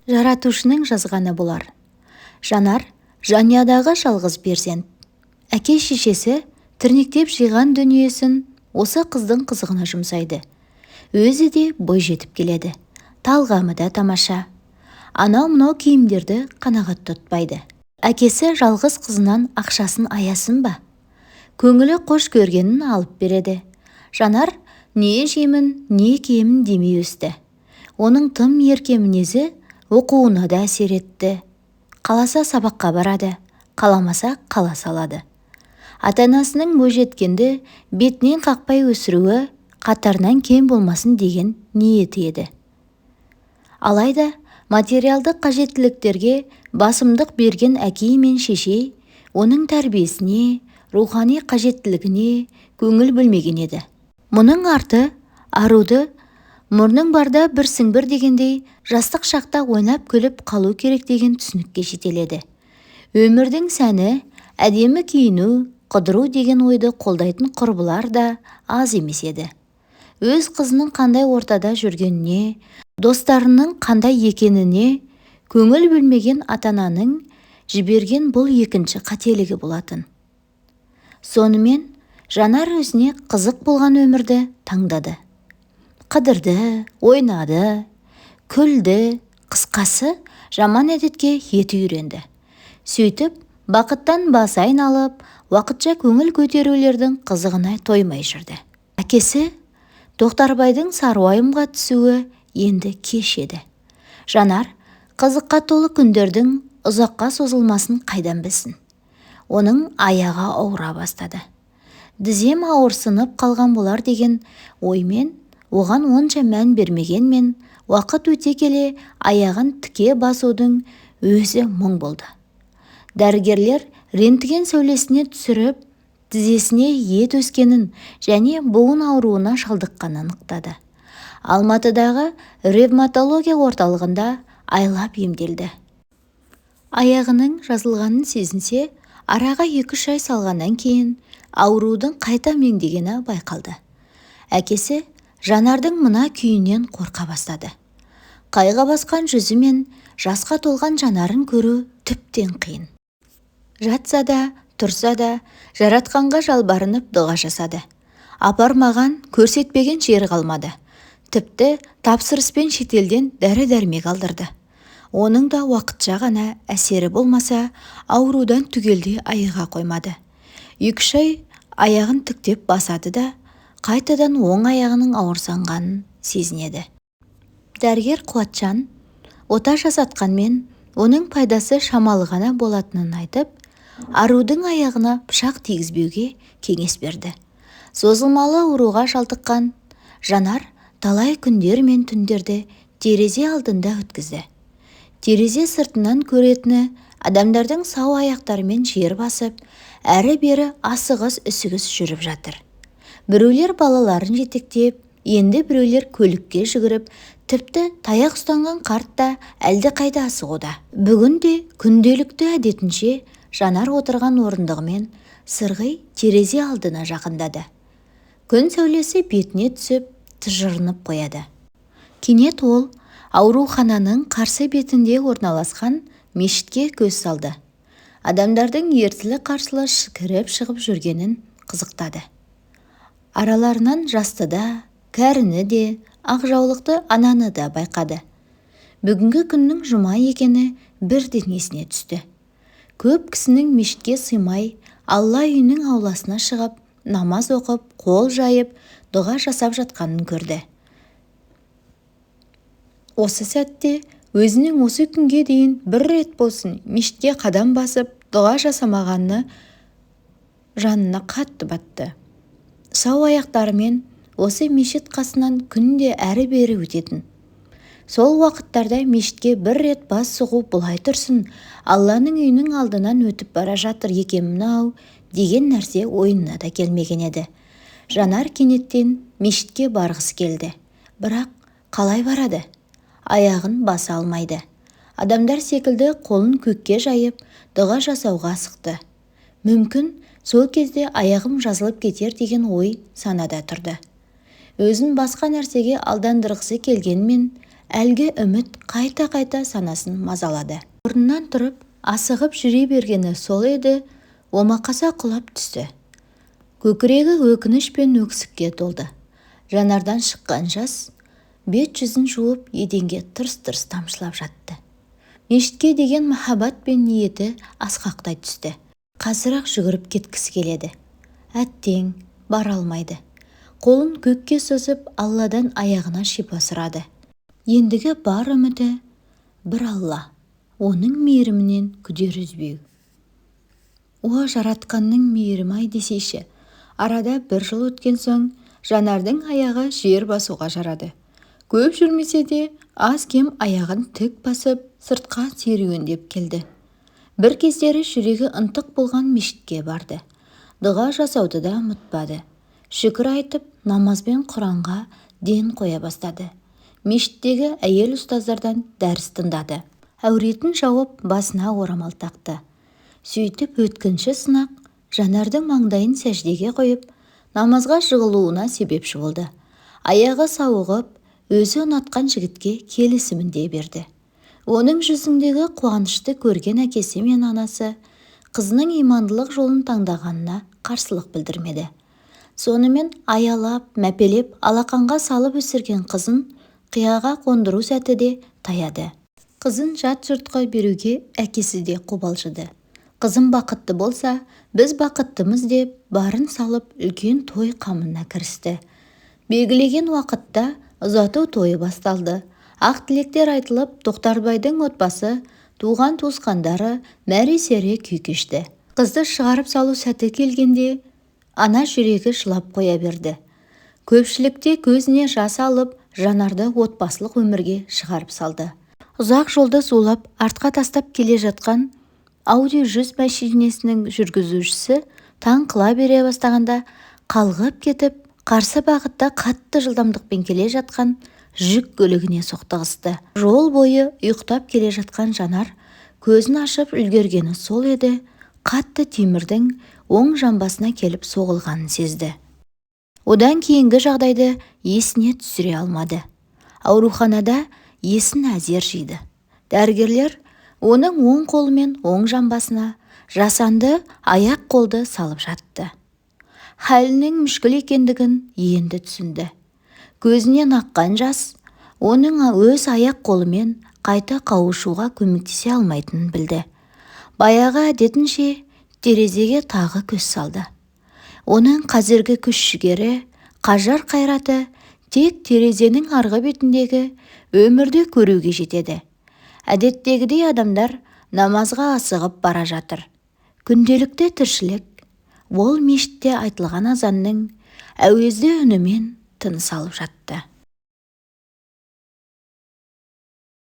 Жаратушының жазғаны болар. Жанар жанұядағы жалғыз перзент. Әке-шешесі тірнектеп жиған дүниесін осы қыздың қызығына жұмсайды. Өзі де бой жетіп келеді. Талғамы да тамаша. Анау-мынау киімдерді қанағат тұтпайды. Әкесі жалғыз қызынан ақшасын аясын ба? Көңілі қош көргенін алып береді. Жанар не жеймін, не киемін демей өсті. Оның тым ерке мінезі оқуына да әсер етті. Қаласа сабаққа барады, қаламаса қала салады. Ата-анасының бойжеткенді бетінен қақпай өсіруі қатарынан кем болмасын деген ниеті еді. Алайда материалдық қажеттіліктерге басымдық берген әкей мен шешей оның тәрбиесіне, рухани қажеттілігіне көңіл бөлмеген еді. Мұның арты аруды мұрның барда бір сіңбір дегендей жастық шақта ойнап-күліп қалу керек деген түсінікке жетеледі. Өмірдің сәні әдемі киіну, қыдыру деген ойды қолдайтын құрбылар да аз емес еді. Өз қызының қандай ортада жүргеніне, достарының қандай екеніне көңіл бөлмеген ата-ананың жіберген бұл екінші қателігі болатын. Сонымен Жанар өзіне қызық болған өмірді таңдады. Қыдырды, ойнады, күлді, қысқасы жаман әдетке еті үйренді. Сөйтіп, бақыттан басы айналып, уақытша көңіл көтерулердің қызығына тоймай жүрді. Әкесі Тоқтарбайдың сарыуайымға түсуі енді кеш еді. Жанар қызыққа толы күндердің ұзаққа созылмасын қайдан білсін. Оның аяғы ауыра бастады. Дізем ауырсынып қалған болар деген оймен оған онша мән бермегенмен, уақыт өте келе аяғын тіке басудың өзі мұң болды. Дәрігерлер рентген сәулесіне түсіріп, тізесіне ет өскенін және буын ауруына шалдыққанын анықтады. Алматыдағы ревматология орталығында айлап емделді. Аяғының жазылғанын сезінсе, араға 2-3 ай салғаннан кейін аурудың қайта меңдегені байқалды. Әкесі Жанардың мына күйінен қорқа бастады. Қайғы басқан жүзі мен жасқа толған жанарын көру тіптен қиын. Жатса да, тұрса да, жаратқанға жалбарынып дұға жасады. Апармаған, көрсетпеген жері қалмады. Тіпті тапсырыспен шетелден дәрі-дәрмек алдырды. Оның да уақытша ғана әсері болмаса, аурудан түгелдей айыға қоймады. 2-3 ай аяғын тіктеп басады да, қайтадан оң аяғының ауырсынғанын сезінеді. Дәрігер Қуатжан ота жасатқанмен оның пайдасы шамалы ғана болатынын айтып, арудың аяғына пышақ тигізбеуге кеңес берді. Созылмалы ауруға шалдыққан Жанар талай күндер мен түндерді терезе алдында өткізді. Терезе сыртынан көретіні адамдардың сау аяқтарымен жер басып, әрі-бері асығыс-үсігіс жүріп жатыр. Біреулер балаларын жетектеп, енді біреулер көлікке жүгіріп, тіпті таяқ ұстанған қарт та әлдеқайда асығуда. Бүгін де күнделікті әдетінше Жанар отырған орындығымен сырғи терезе алдына жақындады. Күн сәулесі бетіне түсіп, тыжырынып қояды. Кенет ол аурухананың қарсы бетінде орналасқан мешітке көз салды. Адамдардың ерсілі-қарсылы кіріп-шығып жүргенін қызықтады. Араларынан жасты да, кәріні де, ақ жаулықты ананы да байқады. Бүгінгі күннің жұма екені бірден есіне түсті. Көп кісінің мешітке сыймай, Алла үйінің ауласына шығып, намаз оқып, қол жайып, дұға жасап жатқанын көрді. Осы сәтте өзінің осы күнге дейін бір рет болсын мешітке қадам басып, дұға жасамағаны жанына қатты батты. Сау аяқтарымен осы мешіт қасынан күнде әрі-бері өтетін. Сол уақыттарда мешітке бір рет бас сұғу былай тұрсын, Алланың үйінің алдынан өтіп бара жатыр екенмін-ау деген нәрсе ойына да келмеген еді. Жанар кенеттен мешітке барғысы келді. Бірақ қалай барады? Аяғын баса алмайды. Адамдар секілді қолын көкке жайып, дұға жасауға асықты. Мүмкін сол кезде аяғым жазылып кетер деген ой санада тұрды. Өзін басқа нәрсеге алдандырғысы келгенмен, Әлгі үміт қайта-қайта санасын мазалады. Орнынан тұрып, асығып жүре бергені сол еді, омақаса құлап түсті. Көкірегі өкініш пен өксікке толды. Жанардан шыққан жас бет жүзін жуып, еденге тырс-тырс тамшылап жатты. Мешітке деген махаббат пен ниеті асқақтай түсті. Қазір-ақ жүгіріп кеткісі келеді. Әттең, бара алмайды. Қолын көкке созып, Алладан аяғына шипа сұрады. Ендігі бар үміті бір Алла, оның мейірімінен күдер үзбеу. О, жаратқанның мейірімі-ай десейші. Арада бір жыл өткен соң Жанардың аяғы жер басуға жарады. Көп жүрмесе де, аз-кем аяғын тік басып, сыртқа серуендеп келді. Бір кездері жүрегі ынтық болған мешітке барды. Дұға жасауды да ұмытпады. Шүкір айтып, намаз бен Құранға ден қоя бастады. Мешіттегі әйел ұстаздардан дәріс тыңдады. Әуретін жауып, басына орамал тақты. Сөйтіп өткінші сынақ Жанардың маңдайын сәждеге қойып, намазға жығылуына себепші болды. Аяғы сауығып, өзі ұнатқан жігітке келісімін де берді. Оның жүзіндегі қуанышты көрген әкесі мен анасы қызының имандылық жолын таңдағанына қарсылық білдірмеді. Сонымен аялап, мәпелеп, алақанға салып өсірген қызын қияға қондыру сәті де таяды. Қызын жат жұртқа беруге әкесі де қобалжыды. Қызым бақытты болса, біз бақыттымыз деп барын салып үлкен той қамына кірісті. Белгілеген уақытта ұзату тойы басталды. Ақ тілектер айтылып, Тоқтарбайдың отбасы, туған-туысқандары мәре-сәре күй кешті. Қызды шығарып салу сәті келгенде, ана жүрегі жылап қоя берді. Көпшілікте көзіне жас алып, Жанарды отбасылық өмірге шығарып салды. Ұзақ жолды зулап артқа тастап келе жатқан Ауди 100 мәшинесінің жүргізушісі таң қыла бере бастағанда қалғып кетіп, қарсы бағытта қатты жылдамдықпен келе жатқан жүк көлігіне соқтығысты. Жол бойы ұйықтап келе жатқан Жанар көзін ашып үлгергені сол еді, қатты темірдің оң жамбасына келіп соғылғанын сезді. Одан кейінгі жағдайды есіне түсіре алмады. Ауруханада есін әзер жиды. Дәрігерлер оның оң қолымен оң жамбасына жасанды аяқ қолды салып жатты. Халінің мүшкіл екендігін енді түсінді. Көзінен аққан жас оның өз аяқ қолымен қайта қауышуға көмектесе алмайтынын білді. Баяғы әдетінше терезеге тағы көз салды. Оның қазіргі күш-жігері, қажар қайраты тек терезенің арғы бетіндегі өмірді көруге жетеді. Әдеттегідей адамдар намазға асығып бара жатыр. Күнделікті тіршілік, ол мешітте айтылған азанның әуезді үнімен тыныс алып жатты.